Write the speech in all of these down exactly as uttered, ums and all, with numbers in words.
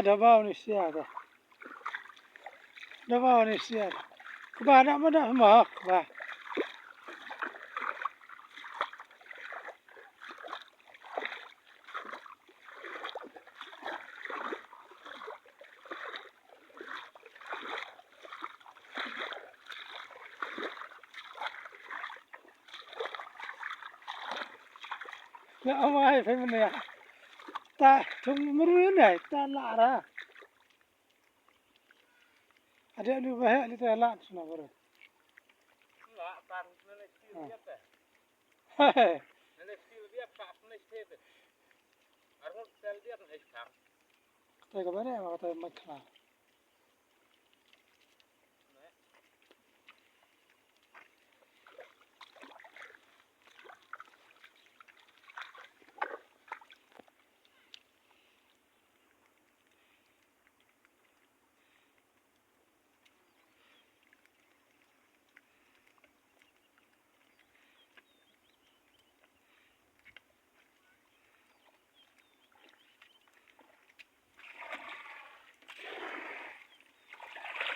Da ba u ni sia da. Da ba u ni sia da. Kba da ma da ma kba. Ya amai phe mene ya. Ta thung mru ne ta la ra. Ade lu ba he li ta la sna bro. La tan ne ti ya ta. Kata ka bane ma kata ma kla.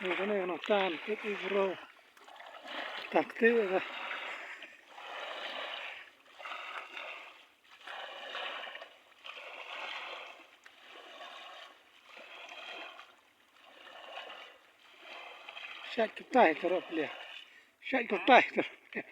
Ni kane kano tan kit i bro. Tak ti ka. Shait kutai taro plia. Shait kutai taro plia.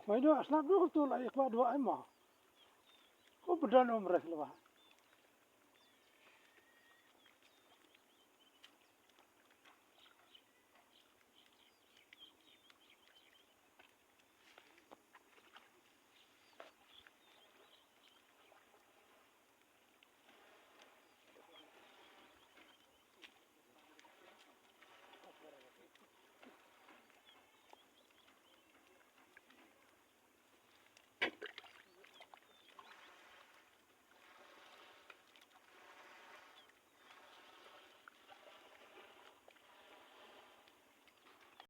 Khoi do asnap do tu lai khoi do ai ma. Ko bedan um rek lewa.